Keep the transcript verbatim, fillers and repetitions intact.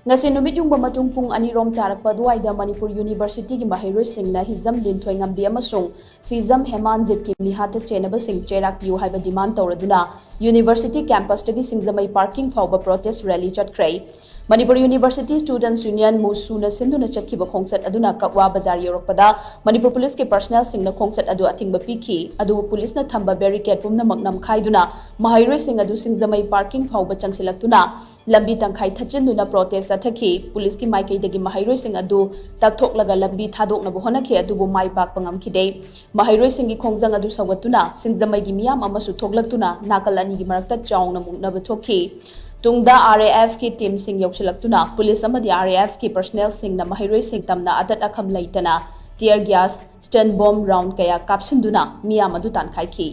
ꯉꯁꯤ ꯅꯨꯃꯤꯠ ꯌꯨꯡꯕ ꯃꯇꯨꯡ ꯄꯨꯡ ꯑꯅꯤꯔꯣꯝ ꯇꯥꯔꯛꯄ ꯑꯗꯨꯋꯥꯏꯗ ꯃꯅꯤꯄꯨꯔ ꯌꯨꯅꯤꯚꯔꯁꯤꯇꯤꯒꯤ ꯃꯍꯩꯔꯣꯏꯁꯤꯡꯅ ꯍꯤꯖꯝ ꯂꯤꯟꯊꯣꯏꯉꯝꯕꯤ ꯑꯃꯁꯨꯡ ꯐꯤꯖꯝ ꯍꯦꯃꯥꯟꯖꯤꯠꯀꯤ ꯃꯤꯍꯥꯠꯇ ꯆꯦꯟꯅꯕꯁꯤꯡ ꯆꯩꯔꯥꯛ ꯄꯤꯌꯨ ꯍꯥꯏꯕ ꯗꯤꯃꯥꯟ ꯇꯧꯔꯗꯨꯅ ꯌꯨꯅꯤꯚꯔꯁꯤꯇꯤ ꯀꯦꯝꯄꯁꯇꯒꯤ ꯁꯤꯡꯖꯃꯩ ꯄꯥꯔꯀꯤꯡ ꯐꯥꯎꯕ ꯄ꯭ꯔꯣꯇꯦꯁ ꯔꯦꯂꯤ ꯆꯠꯈ꯭ꯔꯦ꯫ ꯃꯅꯤꯄꯨꯔ ꯌꯨꯅꯤꯚꯔꯁꯤꯇꯤ ꯁ꯭ꯇꯨꯗꯦꯟꯠꯁ ꯌꯨꯅꯤꯌꯟ, ꯃꯨꯁꯨꯅ ꯁꯤꯟꯗꯨꯅ ꯆꯠꯈꯤꯕ ꯈꯣꯡꯆꯠ ꯑꯗꯨꯅ ꯀꯛꯋꯥ ꯕꯖꯥꯔ ꯌꯧꯔꯛꯄꯗ ꯃꯅꯤꯄꯨꯔ ꯄꯨꯂꯤꯁꯀꯤ ꯄꯔꯁꯅꯦꯜꯁꯤꯡꯅ ꯈꯣꯡꯆꯠ ꯑꯗꯨ ꯑꯊꯤꯡꯕ ꯄꯤꯈꯤ꯫ ꯑꯗꯨꯕꯨ ꯄꯨꯂꯤꯁꯅ ꯊꯝꯕ ꯕꯦꯔꯤꯀꯦꯗ ꯄꯨꯝꯅꯃꯛ ꯅꯝꯈꯥꯏꯗꯨꯅ ꯃꯍꯩꯔꯣꯏꯁꯤꯡ ꯑꯗꯨ ꯁꯤꯡꯖꯃꯩ ꯄꯥꯔꯀꯤꯡ ꯐꯥꯎꯕ ꯆꯪꯁꯤꯜꯂꯛꯇꯨꯅ ꯂꯝꯕꯤ ꯇꯪꯈꯥꯏ ꯊꯠꯆꯤꯟꯗꯨꯅ ꯄ꯭ꯔꯣꯇꯦꯁ ꯆꯠꯊꯈꯤ꯫ ꯄꯨꯂꯤꯁꯀꯤ ꯃꯥꯏꯀꯩꯗꯒꯤ ꯃꯍꯩꯔꯣꯏꯁꯤꯡ ꯑꯗꯨ ꯇꯛꯊꯣꯛꯂꯒ ꯂꯝꯕꯤ ꯊꯥꯗꯣꯛꯅꯕ ꯍꯣꯠꯅꯈꯤ, ꯑꯗꯨꯕꯨ ꯃꯥꯏ ꯄꯥꯛꯄ ꯉꯝꯈꯤꯗꯦ꯫ ꯃꯍꯩꯔꯣꯏꯁꯤꯡꯒꯤ ꯈꯣꯡꯖꯪ ꯑꯗꯨ ꯁꯧꯒꯠꯇꯨꯅ ꯁꯤꯡꯖꯃꯩꯒꯤ ꯃꯤꯌꯥꯝ ꯑꯃꯁꯨ ꯊꯣꯛꯂꯛꯇꯨꯅ ꯅꯥꯀꯜ ꯑꯅꯤꯒꯤ ꯃꯔꯛꯇ ꯆꯥꯎꯅ ꯃꯨꯛꯅꯕ ꯊꯣꯛꯈꯤ꯫ ꯇꯨꯡꯗ ꯑꯥꯔ ꯑꯦ ꯑꯦꯐꯀꯤ ꯇꯤꯝꯁꯤꯡ ꯌꯧꯁꯤꯜꯂꯛꯇꯨꯅ ꯄꯨꯂꯤꯁ ꯑꯃꯗꯤ ꯑꯥꯔ ꯑꯦ ꯑꯦꯐꯀꯤ ꯄꯔꯁꯅꯦꯜꯁꯤꯡꯅ ꯃꯍꯩꯔꯣꯏꯁꯤꯡ ꯇꯝꯅ ꯑꯇꯠ ꯑꯈꯝ ꯂꯩꯇꯅ tier gas, stunt bomb round ꯀꯌꯥ ꯀꯥꯞꯁꯤꯟꯗꯨꯅ ꯃꯤꯌꯥꯝ ꯑꯗꯨ ꯇꯥꯟꯈꯥꯏꯈꯤ꯫